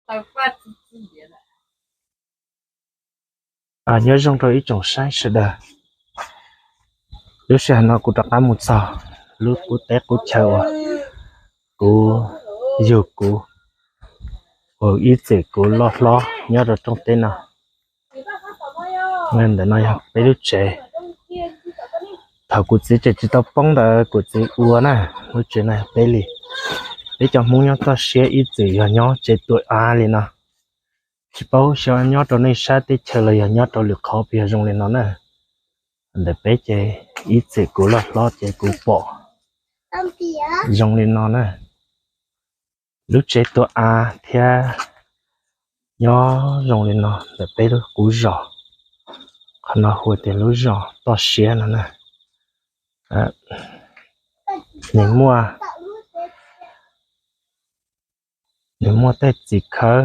Nyob zoo rau ib tsoom saib sawv daws. Lub sij hawm no kuv rov qab mus txog lub qub teb qub chaw uas kuv yug kuv, uas ib txwm kuv loj hlob nyob rau rooj teb no. Ntawm no yog peb lub tsev. Thaum kuv txiv tseem tsis tau poob ntawd kuv txiv ua na, lub tsev no yog peb li. Peb cov Hmoob nyob toj siab ib txwm yog nyob tsev tuam av li no. Tsis paub xyov nyob rau nej sab teb chaws los yog nyob rau lwm qhov puas yog zoo li no na. Ntawm peb ces ib txwm kuv loj hlob ces kuv pom zoo li no na. Lub tsev tuam av thiab nyob zoo li no ntawm peb lub qub zos. Qhov no hu tias lub zos toj siab no na. Nws muaj, nws muaj tej txiv khawb,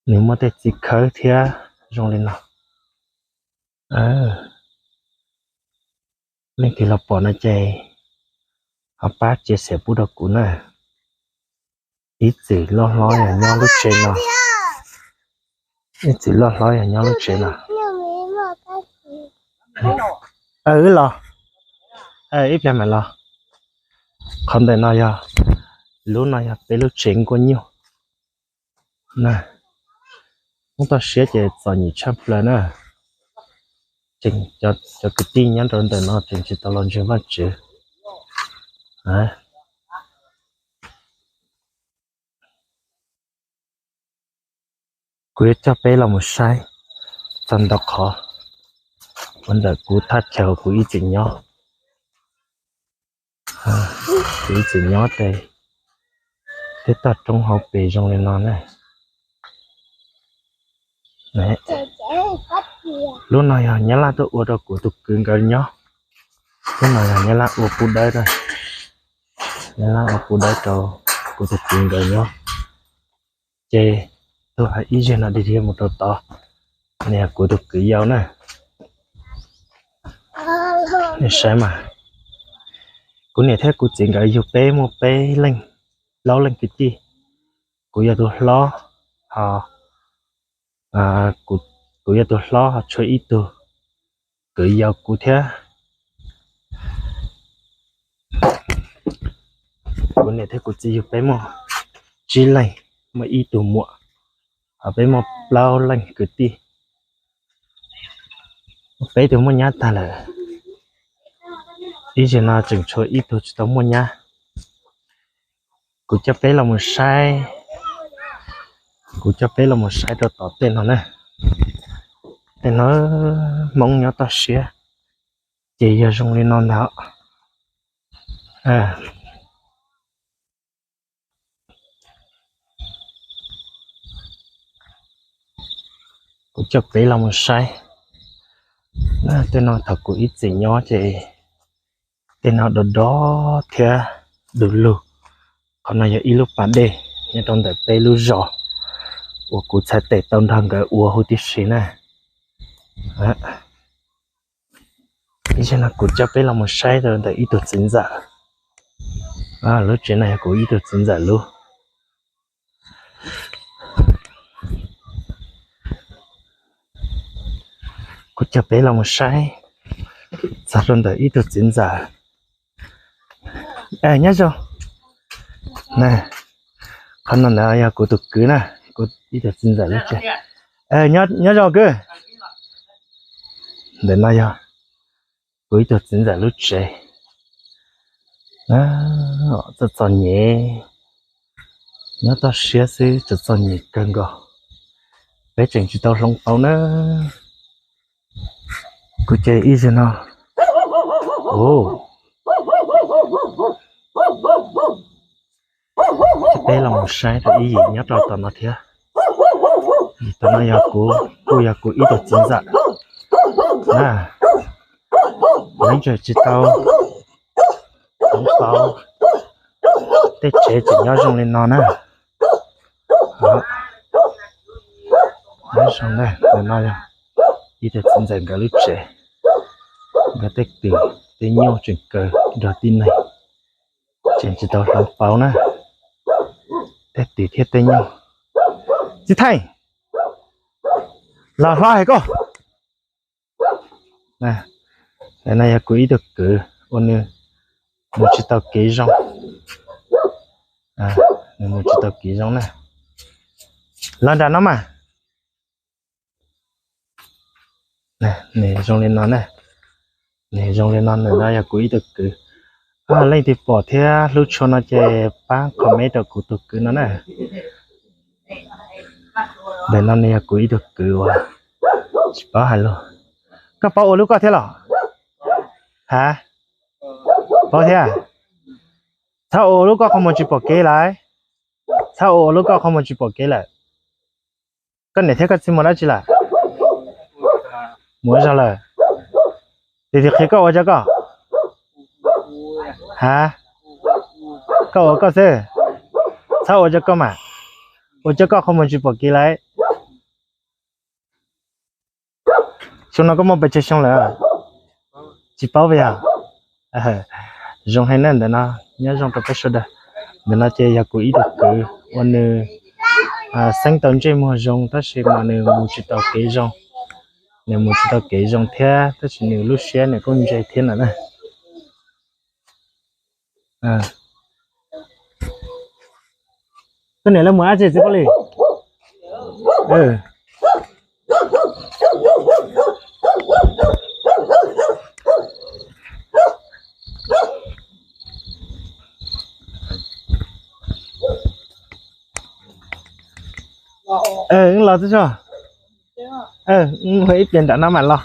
nws muaj tej txiv khawb thiab zoo li no. Leej twg los pom no ces ho pab tsia xiam pub rau kuv na. Ib txwm loj hlob yog nyob lub tsev no. Ib txwm loj hlob yog nyob lub tsev no. Wb los, ib pliag mam los. Qhov ntawm no yog, lub no yog peb lub tsev nkuaj nyuj. Hmoob toj siab ces txom nyem tshaj plaws na. Tseem, cov kwv tij nyob rau ntawm no tseem tsis tau los ntseeg Vajtswv. Kuv yuav coj peb los mus saib txog ntau qhov uas ntawm kuv thaj chaw kuv ib txwm nyob. Kuv ib txwm nyob ces tej toj roob hauv pes zoo li no na. Lub no yog Nyab Laj tuaj ua rau kuv tus kwv nkawd nyob. Lub no yog Nyab Laj ua pub dawb, Nyab Laj ua pub dawb rau kuv tus kwv nkawd nyob. Ces tuaj ib zeg no dhia dhia mus rau tod, nws yog kuv tus kwv yau na. Nej saib mas, kuv niam thiab kuv txiv nkawd yug peb muaj peb leeg, plaub leeg kwv tij. Kuv yog tus hlob, ho kuv yog tus hlob ho tshuav ib tug kwv yau kuv thiab. Kuv niam thiab kuv txiv yug peb muaj tsib leeg, muaj ib tug muam, ho peb muaj plaub leeg kwv tij. Peb tug muaj nyab tag lawm, ib zeg no tseem tshuav ib tug tsis tau muaj nyab. Kuv coj peb los mus saib, kuv coj peb los mus saib rau tom tej no na. Tej no Hmoob nyob toj siab ces yog zoo li no ntag. Kuv coj peb los mus saib. Tej no thaum kuv ib txwm nyob ces tej no dov dov thiab du lug. Qhov no yog ib lub pas dej nyob rau ntawm peb lub zos uas kuv txhais tes tau nrog nkawd ua huv tib si na. Ib zaug no kuv coj peb los mus saib rau ntawm ib tug txiv ntxawm. Lub tsev no yog kuv ib tug txiv ntxawm lub. Kuv coj peb los mus saib txog rau ntawm ib tug txiv ntxawm. Nyob zoo. Qhov no ntawd yog kuv tus kwv na, kuv ib tug txiv ntxawm lub tsev. Nyob zoo kwv. Ntawm no yog kuv ib tug txiv ntxawm lub tsev. Txom txom nyem, nyob toj siab xwb txom txom nyem kawg nkaus. Peb tseem tsis tau hloov pauv na. Kuv ces ib zaug no, peb los mus saib rau ib yim nyob rau tom no thiab. Tom no yog kuv, kuj yog kuv ib tug txiv ntxawm na. Leej twg tsis tau hloov pauv, tej tsev tseem nyob zoo li no na. Nyob zoo na, no yog ib tug txiv ntxawm nkawd lub tsev, nkawd tej kws tej nyuj tseem kaw nrog tib neeg, tseem tsis tau hloov pauv na. Tej twm thiab tej nyuj. Txiv Theej, los hlob hais koj. Ntawm no yog kuv ib tug kwv uas nws mus tsis tau kev zoo. Nws mus tsis tau kev zoo na. Los nram no mas. Nws zoo li no na. Nws zoo li no, nws no yog kuv ib tug kwv. Leej twg pom thiab hlub tshua no ces pab comment rau kuv tus kwv no na. Ntawm no nws yog kuv ib tug kwv uas tsis paub hais lus. Koj paub ua lub koj thiab los? Ha, paub thiab. Txhob ua lub koj qhov muag tsis pom kev lawm. Txhob ua lub koj qhov muag tsis pom kev lawm. Koj niam thiab koj txiv mus dab tsi lawm? Mus ua zog lawm. Tus twg qhia koj ua rau koj? Ha, koj ua koj xwb. Txhob ua rau koj mas. Ua rau koj qhov muag tsis pom kev lawm. Xyoo no koj muaj pes tsawg xyoo lawm? Tsis paub puas yog? Zoo heev na. Ntawm no nyob zoo rau peb sawv daws. Ntawm no ces yog kuv ib tug kwv uas nws xeeb tau ntsej muag zoo tab sis mas nws mus tsis tau kev zoo. Nws mus tsis tau kev zoo thiab tab sis nws lub siab nws kuj ntse thiab no na. Koj niam lawv mus dab tsi txiv Paj Lis? Los xwb tso. Ib pliag nram no mam los.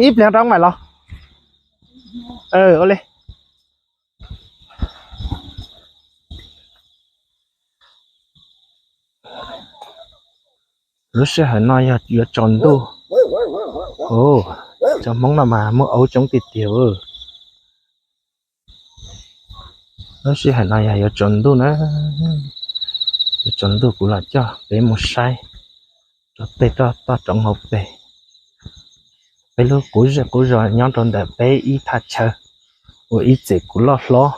Ib pliag rau mam los. Ua li. Lub sij hawm no yog yuav tsaus ntuj. Cov Hmoob no mas muaj aub coob tiag tiag. Lub sij hawm no yog yuav tsaus ntuj na. Yuav tsaus ntuj kuv los coj peb mus saib rau tej toj roob hauv pes. Peb lub qub zej qub zos nyob rau ntawm peb ib thaj chaw uas ib txwm kuv loj hlob.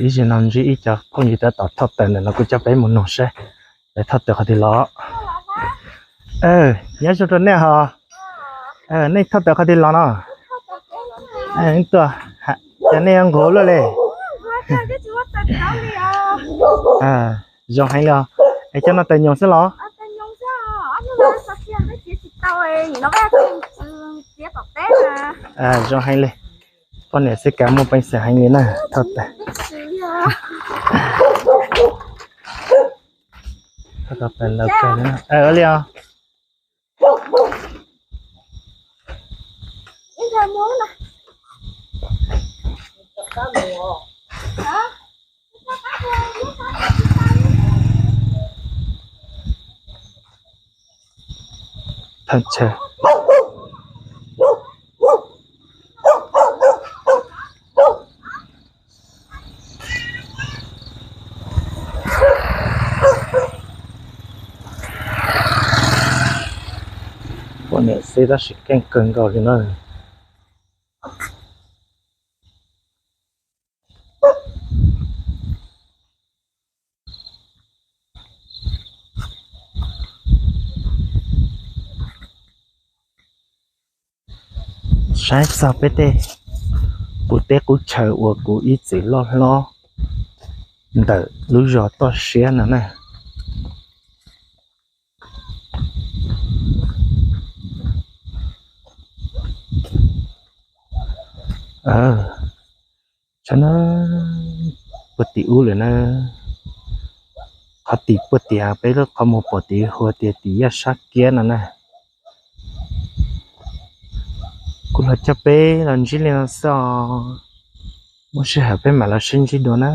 Ib zaug no ntsib ib co phooj ywg tab tom thauj taws ntawm no kuv coj peb mus nug saib lawv thauj taws qhov twg los. Nyob zoo rau nej hos. Nej thauj taws qhov twg los no? Tuaj, cas nej nquag luaj li? Zoo heev li os. Es cov no taws nyoos xwb los? Zoo heev li. Poj niam xwb kav muaj peev xwm heev li na, thauj taws. Thauj taws lawv kawg li os. Thaj chaw. Poj niam xwb tab sis keej kawg nkaus li na. Saib txog peb tej qub teb qub chaw uas kuv ib txwm loj hlob ntawm lub zos toj siab no na. Tshab na, puag tim ub lawm na. Qhov tim puag tim peb lub qhov muag pom tim hu tias tim yaj sab kiab no na. Kuv los coj peb los ntsib li no xwb os. Muaj sij hawm peb mam los sib ntsib dua na.